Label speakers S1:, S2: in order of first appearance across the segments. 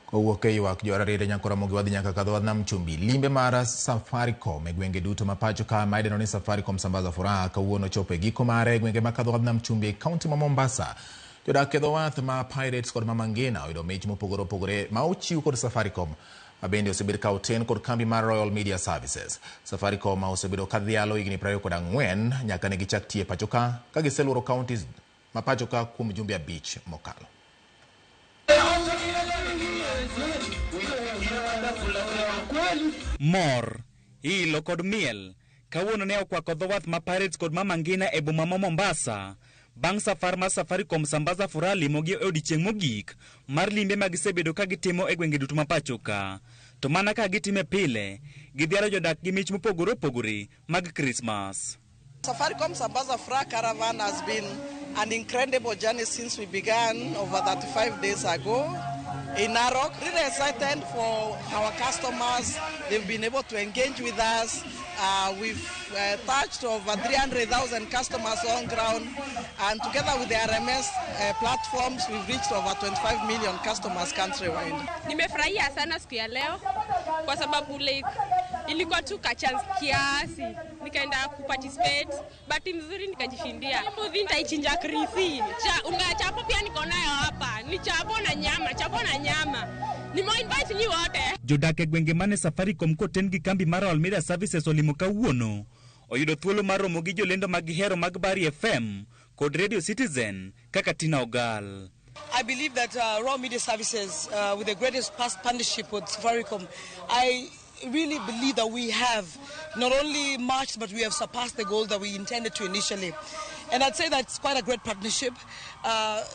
S1: Kowuok e ywak jo Rarieda nyaka Ramogi wadhi nyaka kadho nam chumbi. Limbe mar Safaricom e gwenge duto ma pacho ka ma idendo ni Safaricom Sambaza Furaha kawuono chopo e giko mare e gwenge ma kadho nam chumbi e kaunti ma Mombasa. Jodak e dho wath ma Pirates kod Mama Ngina oyudo mich mopogore opogore ma ochiw kod Safaricom ma bende osebed ka oten kod kambi mar Royal Media Services. Safaricom ma osebedo ka dhialo higni 24 nyaka ne gichak tiyo e pacho ka ka giseluoro counties ma pacho ka kuom jumbe 5 mokalo.
S2: Mor, ilo kod miel kawuono ne okwako dho wath ma Pirates kod Mama Ngina e boma ma Mombasa bang' safar mar Safaricom Sambaza Furaha limogi e odiechieng' mogik mar limbe ma gisebedo ka gitimo e gwenge duto ma pacho ka. To mana ka gitime pile, gidhialo jodak gi mich mopogore opogore mag Krismas.
S3: Safaricom Sambaza Furaha Caravan has been an incredible journey since we began over 35 days ago in Narok. Really excited for our customers. They've been able to engage with us. We've touched over 300,000 customers on ground, and together with the RMS platforms, we've reached over 25 million customers countrywide.
S4: Nimefurahia sana siku ya leo kwa sababu like ilikuwa tu ka chance kiasi nikaenda kuparticipate, bahati nzuri nikajishindia. Mbuzi nitaichinja krisi. Cha, unga chapo pia niko nayo hapa. Ni chapo na nyama, chapo na nyama. Nime-invite nyi wote.
S2: Jodak e gwenge mane Safaricom koten gi kambi mar Royal Media Services olimo kawuono oyudo thuolo mar romo gi jolendo mag gihero mag Bari FM kod Radio Citizen kaka Tina Ogal.
S5: I believe that Royal Media Services, with the greatest past partnership with Safaricom, I really believe that we have not only matched, but we have surpassed the goal that we intended to initially. And I'd say that's quite a great partnership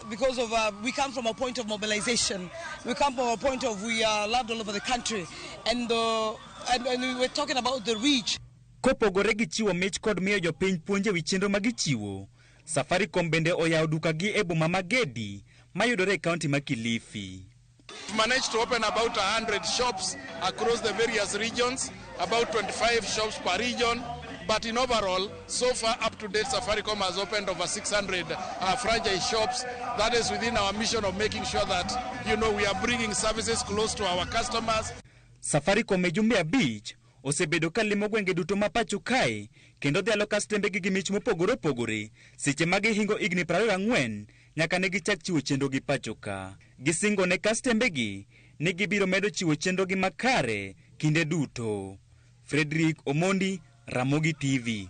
S5: because of we come from a point of mobilization. We come from a point of we are loved all over the country. And we were talking about the reach.
S2: Kopogore gi chiwo mich kod miyo jopiny puonj e wi chenro ma gichiwo, Safaricom bende oyawo dukagi e boma ma Gedi mayudore e kaunti ma Kilifi.
S6: We've managed to open about 100 shops across the various regions, about 25 shops per region. But in overall, so far up to date, Safaricom has opened over 600 franchise shops. That is within our mission of making sure that we are bringing services close to our customers.
S2: Safaricom e jumbe 5 osebedo ka limo gwenge duto ma pacho kae kendo dhialo kastembegi gi mich mopogore opogore seche ma gihingo higni 24 nyaka ne gichak chiwo chenro gi pacho ka. Gisingo ne kastembegi ni gibiro medo chiwo chenro gi makare kinde duto. Frederick Omondi, Ramogi TV.